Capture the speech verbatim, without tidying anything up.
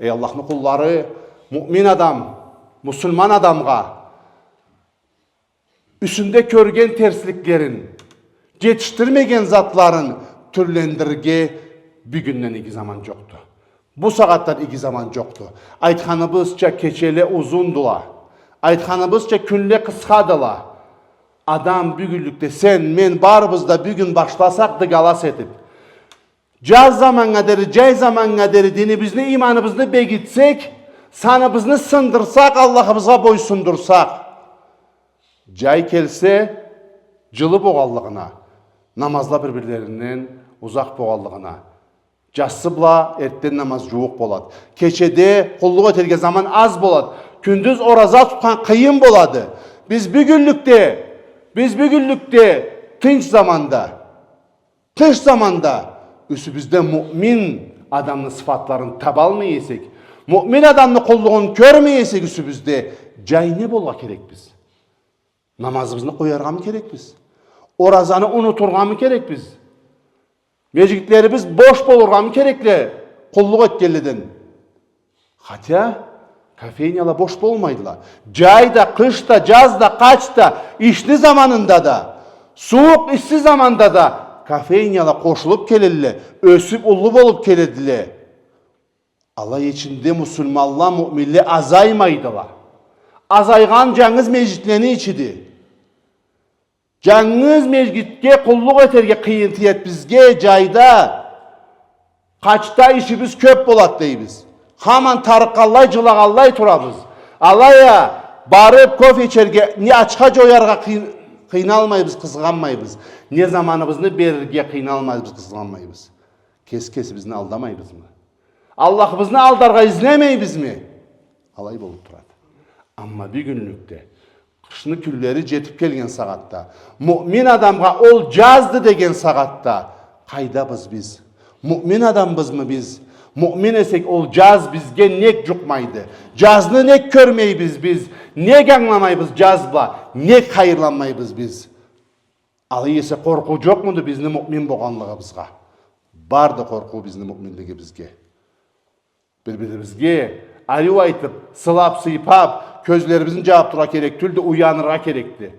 Эй Аллахны къуллары, муъмин адам, муслиман адамгъа юсюнде кёрген терсликлерин, джетишдирмеген затларын тюрлендирирге бюгюнден иги заман джокъду. Бу сагъатдан иги заман джокъду. Айтханыбызча, кечеле узундула. Айтханыбызча, кюнле къысхадыла. Адам бюгюнлюкде, сен, мен, барыбыз да бюгюн башласакъ дыгалас этиб, джаз заманнга дери, джай заманнга дери динибизни, иманыбызны бегитсек, саныбызны сындырсакъ, Аллахыбызгъа бойсундурсакъ, джай келсе, джылы болгъанлыгъына, намазла бир-бирлеринден узакъ болгъанлыгъына, джассы бла эртден намаз джууукъ болад. Кечеде къуллукъ этерге заман аз болад. Кюндюз ораза тутхан къыйын болады. Биз бюгюнлюкде, биз бюгюнлюкде тынч заманда, къыш заманда юсюбюзде муъмин адамны сыфатларын табалмай эсек, муъмин адамны къуллугъун кёрмей эсек юсюбюзде, джай не болургъа керекбиз? Намазыбызны къояргъамы керекбиз? Оразаны унутургъамы керекбиз? Межгитлерибиз бош болургъамы керекле къуллукъ этгенледен? Хотя кофейняла бош болмайдыла. Джай да, къыш да, джаз да, къач да, ишни заманында да, сууукъ, исси заманда да кофейняла къошулуб келелле, ёсюб уллу болуб келедиле. Алай ичинде муслиманла, муъминле азаймайдыла. Азайгъан джангыз межгитлени ичиди. Джангыз межгитге къуллукъ этерге къыйын тиед бизге джайда. Къачда ишибиз кёб болад дейбиз. Хаман тарыкъгъанлай, джылагъанлай турабыз. Алай а барыб кофе ичерге, не ачха джояргъа къый-, къыйналмайбыз, къызгъанмайбыз. Не заманыбызны берирге къыйналмайбыз, къызгъанмайбыз. Кеси кесибизни алдамайбызмы? Аллахыбызны алдаргъа излемейбизми? Алай болуб турады. Амма бюгюнлюкде, къышны кюнлери джетиб келген сагъатда, муъмин адамгъа ол джазды деген сагъатда, къайдабыз биз? Муъмин адамбызмы биз? Муъмин эсек, ол джаз бизге нек джукъмайды? Джазны нек кёрмейбиз биз? Нек ангыламайбыз джаз бла? Нек хайырланмайбыз биз? Алай эсе, къоркъуу джокъмуду бизни муъмин болгъанлыгъыбызгъа? Барды къоркъуу бизни муъминлигибизге. Бир-бирибизге ариу айтыб, сылаб-сыйпаб, кёзлерибизни джабыб турургъа керек тюлдю, уяныргъа керекди.